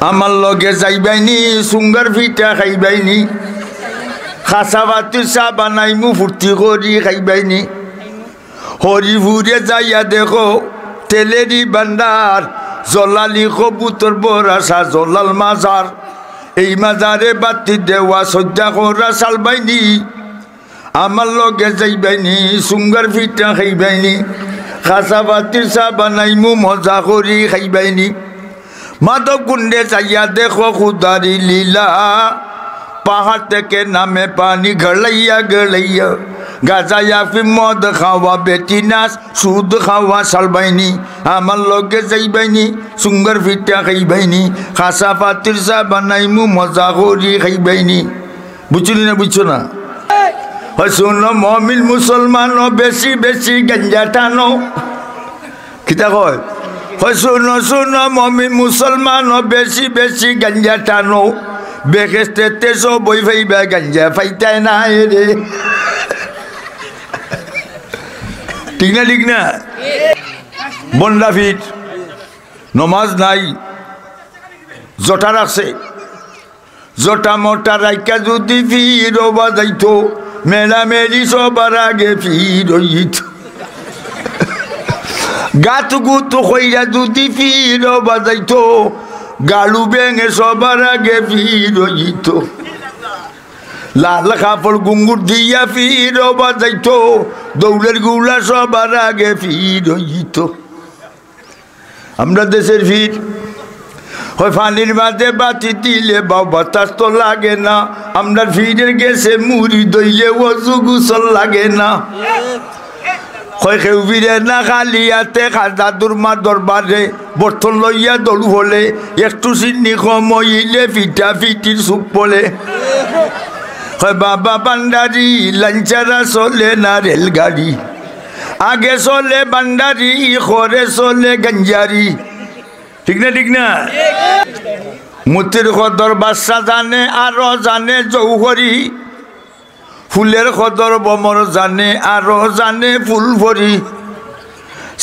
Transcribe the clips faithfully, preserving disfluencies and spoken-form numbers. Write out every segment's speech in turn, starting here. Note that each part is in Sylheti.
আমার লগে যাইবাইনি, সুঙ্গার ফিটা খাইবাইনি, খাসা ভাতির চা বানাইমু, ফুর্তি করি খাইবাইনি। হরিপুরে যাইয়া দেখো তেলেরি ভান্ডার, জলালি কবুতর বড় আশা, জলাল মাজার। এই মাজারে বাতি দেওয়া, সজ্জা করা সালবাইনি। আমার লগে যাইবাইনি, সুঙ্গার ফিটা খাইবাইনি, খাসা ভাতির চা বানাইমু, মজা করি খাইবাইনি। মাধব কুণ্ডে যাইয়া দেখো খুদারি লীলা, পাহাড় থেকে নামে পানি গড়াইয়া গড়াইয়া, গাজা আফিম মদ খাওয়া বেটি নাচ, সুদ খাওয়া সালবাইনি। আমার লগে যাইবাইনি, সুঙ্গার ফিটা খাইবাইনি, খাসা ভাতির চা বানাইমু, মজা করি খাইবাইনি। বুঝছনি না, বুঝছো না? হয় শুনো মমিন মুসলমান, বেশি বেশি গাঞ্জা টানো। কিতা কয়? হয় শুনো, শুনো মমিন মুসলমান, বেশি বেশি গাঞ্জা টানো। বেহেস্তেতে সবই পাইবা, গাঞ্জা পাইতায় নায় রে। ঠিক না, ঠিক না? ভন্ডা ফির, নমাজ নাই, জটা রাখছে। জটা মটা রাইখা যুদি ফিরো বাজাইতো, মেড়া মেড়ি সবার আগে ফির অইতো। গাত গুত কইরা যুদি ফিরো বাজাইতো, গালু বেঙে সবার আগে ফির অইতো। লাল কাপড় ঘুঙুর দিয়া ফিরো বাজাইতো, দৌড়ের গুলা সবার আগে ফির অইতো। আমরা দেশের ফির, হয় পানির মাঝে বাতি দিলে বাউ বাতাস তো লাগে না। আমরা ফিরের গেছে মুড়ি দইলে অজু গোসল লাগে না। হয় কেউ ফিরে না খালি হাতে, খাজা দুরমা দরবারে বর্তন লইয়া দৌড় ফলে, একটু সিন্নি কম অইলে ফিটা ফিটির সুপ পড়ে। হয় বাবা ভান্ডারি, লাঞ্চারা চলে না রেলগাড়ি। আগে চলে ভান্ডারি, খরে চলে গাঞ্জারি। ঠিক না, ঠিক না? মুতির কদর বাদশা জানে, আরো জানে জৌহরি। ফুলের কদর বমর জানে, আরো জানে ফুল ফরি।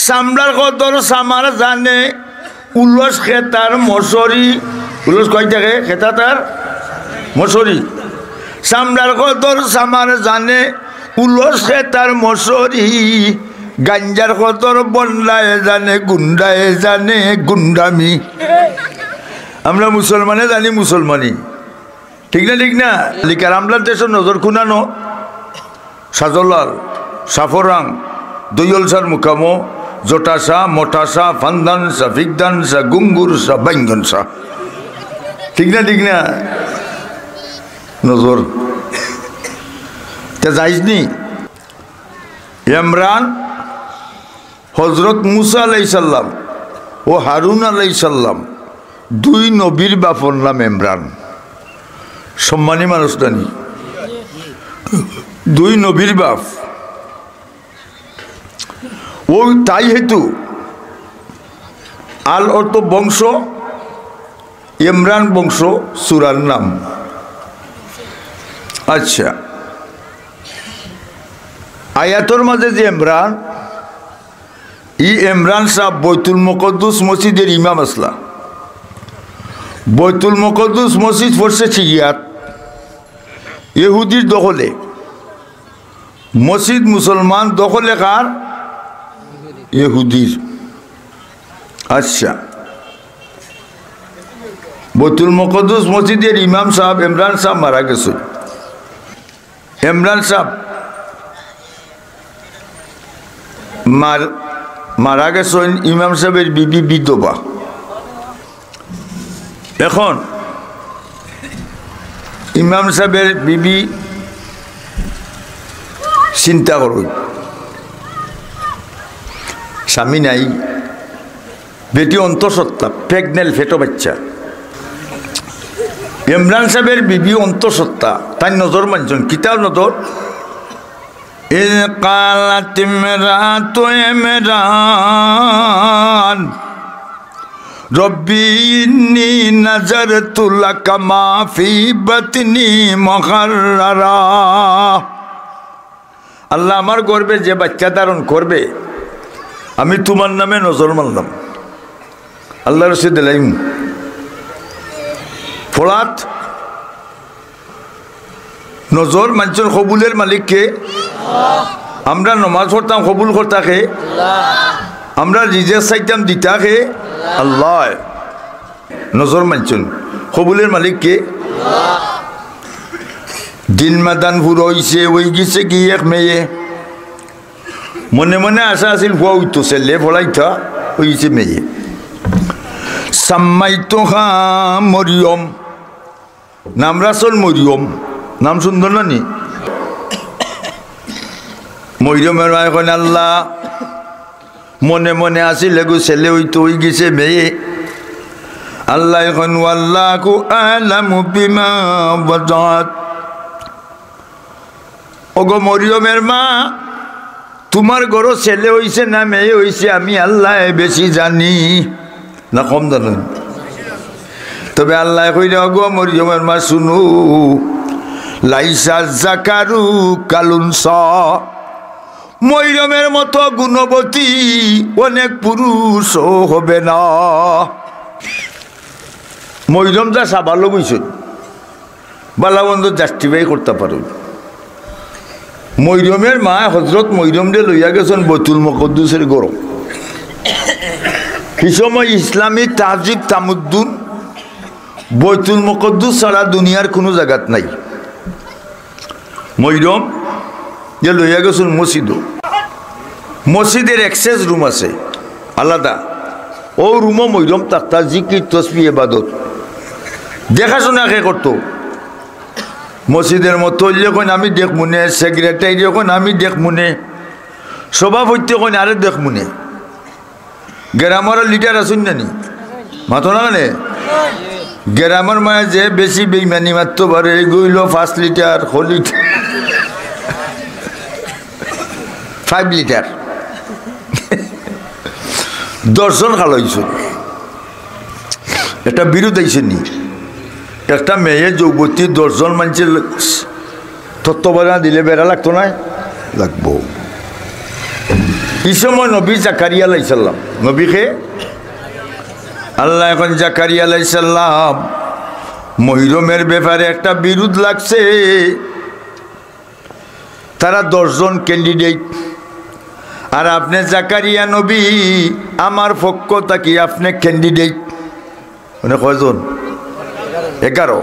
চামড়ার কদর চামার জানে, উলস খেতার মশরি। উলস কয় থাকে? খেতা তার মশরি। চামড়ার কদর চামার জানে, উলস খেতার মশরি। গাঞ্জার কদর বন্ডায় জানে, গুন্ডায় জানে গুন্ডামি। আমরা মুসলমানে জানি মুসলমানি। ঠিক না, ঠিক না? লিকার আমলার দেশর নজর কুনানো? সাজলাল, সাফরাং, দৈয়লসার মুকামো, জটাসা, মটাসা, ফান্দানসা, ফিকদানসা, গুঙ্গুরসা, বাইঙ্গনসা। ঠিক না, ঠিক না? নজর। তা যাইজ নি? ইমরান হজরত মুসা আলাইহিস সালাম ও হারুন আলাইহিস সালাম দুই নবীর বাপর নাম ইমরান। সম্মানী মানুষ নানি? দুই নবীর বাপ। ও তাই হেতু আল অর্থ বংশ, ইমরান বংশ সুরার নাম। আচ্ছা, আয়াতর মাঝে যে ইমরান, ই ইমরান সাব বৈতুল মুকদ্দুস মসজিদের ইমাম আছলা। বৈতুল মুকদ্দুস মসজিদ পড়ছে সিরিয়াত, ইহুদির দখলে। মসজিদ মুসলমান দখলে কার? ইহুদির। আচ্ছা, বৈতুল মুকদ্দুস মসজিদের ইমাম সাব ইমরান সাব মারা গেছে। ইমরান সাব মার-, মারা গেছইন, ইমাম সাবের বিবি বিধবা। এখন ইমাম সাবের বিবি চিন্তা করইন, স্বামী নাই, বেটি অন্তঃসত্ত্বা, প্রেগনেন্ট, পেটো বাচ্চা। ইমরান সাবের বিবি অন্তঃসত্ত্বা, তাইন নজর মানছইন, কিতা নজর? إذ قالت امرأة عمران رب إني نذرت لك ما في بطني محررا। আল্লাহ, আমার গর্ভে যে বাচ্চা ধারণ করবে, আমি তুমার নামে নজর মারলাম, আল্লাহর কাছে দিলাইমু। ফলাত নজর মানছইন কবুলের মালিক কে? আমরা নমাজ পড়তাম, কবুল করতা কে? আমরা রিজিক চাইতাম, দিতা কে? আল্লাহ। নজর মানছইন, কবুলের মালিক কে? দিন মাদান পুরা অইছে, অইগেছে গি এক মেয়ে। মনে মনে আশা আছিল পুয়া অইতো, ছেলে ফলাইতা, অইছে মেয়ে। সাম্মাইতুহা মরিয়ম, নাম রাখছইন মরিয়ম, নাম সুন্দর না নি? মরিয়মের মায়ে কইন, আল্লাহ, মনে মনে আছিল এগু ছেলে অইতো, অইগেছে মেয়ে। আল্লায় কইন, والله أعلم بما وضعت। ওগো মরিয়মের মা, তুমার গর্ভো ছেলে অইছে না মেয়ে অইছে, আমি আল্লায় বেশি জানি, না কম জানইন? তবে আল্লায় কইরা, ওগো মরিয়মের মা, শুনো, ليس الذكر كالأنثى। মরিয়মের মতো গুণবতী অনেক পুরুষও হবে না। মরিয়ম যা সাবালক অইছইন, বালা মন্দ justify করতা পারইন। মরিয়মের মা হজরত মরিয়মরে লইয়া গেছইন বাইতুল মুকাদ্দাসের গর্ভো। হি সময় ইসলামী তাহজিব তামুদ্দুন বাইতুল মুকাদ্দাস ছাড়া দুনিয়ার কুনু জাগাত নাই। মরিয়ম যে লইয়া গেছইন মসজিদো, মসজিদের access room আছে আলাদা, অউ রুমো মরিয়ম থাকতা, জিকির, তসবি, ইবাদত। দেখাশোনা কে করতো? মসজিদের মুতল্লি কইন, আমি দেখমুনে, secretary কইন, আমি দেখমুনে, সভাপতি কইন, আরে দেখমুনে। গ্রামর leader আছইন না নি? মাতো না কেনে? গ্রামর মাঝে যে বেশি বেইমানি মারতো পারে, এগু অইলো পাঁচ লিটার, ক লিটার, five লিটার। দশজন খাল অইছে। একটা বিরুদ আইছে নি? একটা মেয়ে যুবতী দশজন মানষর তত্ত্বাবধান দিলে বেড়া লাগতো নায়? লাগবো। ই সময় নবী জাকারিয়া আলাইহিস সালাম, নবী কে? আল্লায় কইন জাকারিয়া আলাইহিস সালাম, মরিয়মের ব্যাপারে একটা বিরুদ লাগছে, তারা দশজন candidate, আর আপনে জাকারিয়া নবী, আমার পক্ষ থাকি আপনে candidate। মানে কয়জন? এগারো।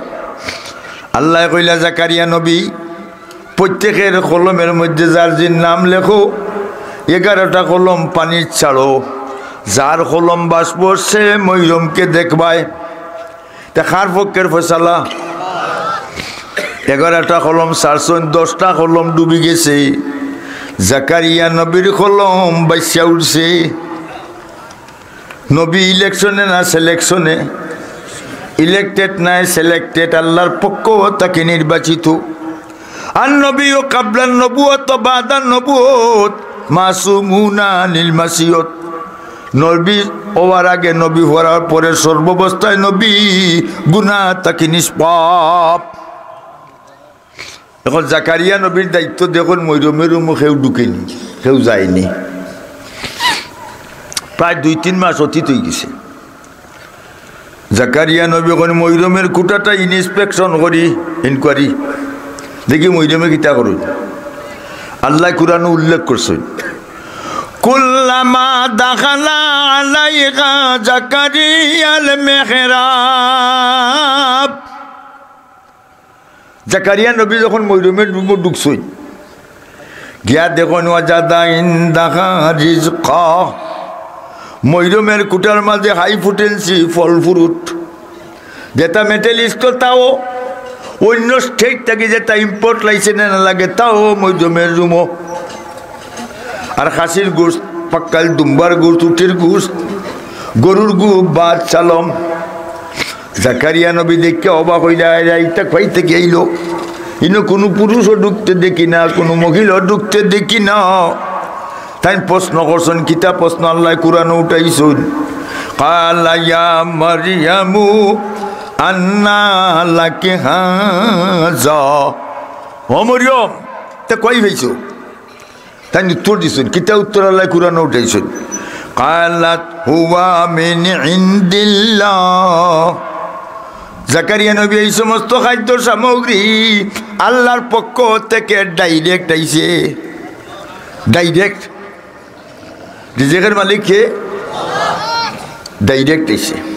আল্লায় কইলা, জাকারিয়া নবী, প্রত্যেকের কলমের মধ্যে যার যার নাম লেখো, এগারোটা কলম পানিত ছাড়ো, যার কলম ভাসবো সে মরিয়মকে দেখবায়। তে কার পক্ষের ফয়সালা? এগারোটা কলম ছাড়ছইন, দশটা কলম ডুবি গেছে, জাকারিয়া নবীর কলম ভাসিয়া উঠছে। নবী election-এ না selection-এ, elected নায় selected, আল্লাহর পক্ষ থাকি নির্বাচিত। আন নবিয়্যু ক্বাবলান নুবুওয়াতি ওয়া বা'দান নুবুওয়াতি মাসুমুনা আনিল মাসিয়্যত। নবী অওয়ার আগে, নবী অওয়ার পরে সর্বাবস্থায় নবী গুনাহ থাকি নিষ্পাপ। এখন জাকারিয়া নবীর দায়িত্ব দেখইন, মরিয়মের রুমো কেউ ঢুকেনি, কেউ যায়নি। প্রায় দুই তিন মাস অতীত অইগেছে। জাকারিয়া নবী কইন, মরিয়মের কুঠাটা inspection করি, inquiry, দেখি মরিয়মে কিতা করইন। আল্লায় কুরআনো উল্লেখ করছইন, كلما دخل عليها زكريا المحراب। জাকারিয়া নবী যখন মরিয়মের রুমো ঢুকছইন, গিয়া দেখইন, وجد عندها رزقا, মরিয়মের কুঠার মাঝে high potency ফল fruit, যেটা Middle East-ও তাও, অইন্য state থাকি যেটা import license আনা লাগে তাও মরিয়মের রুমো। আর খাসির গোস্ত, পাক্কাইল দুম্বার গোস্ত, উটর গোস্ত, গরুর গু-, ভাত, চালম। জাকারিয়া নবী দেখিয়া অবাক অইলা, "এরা ইটা কই থাকি আইলো? ইনো কুনু পুরুষও ঢুকতে দেখি না, কুনু মহিলাও ঢুকতে দেখি না।" তাইন প্রশ্ন করছইন, কিতা প্রশ্ন আল্লায় কুরআনো উঠাইছইন? قال يا مريم أنى لك هذا। ও মরিয়ম, তে কই পাইছো? তাইন উত্তর দিছইন, কিতা উত্তর আল্লায় কুরআনো উঠাইছইন? قالت هو من عند الله। জাকারিয়া নবী এই সমস্ত খাদ্য সামগ্রী আল্লাহর পক্ষ থেকে ডাইরেক্ট আইছে। ডাইরেক্ট। রিজিকের মালিক কে? ডাইরেক্ট আইছে।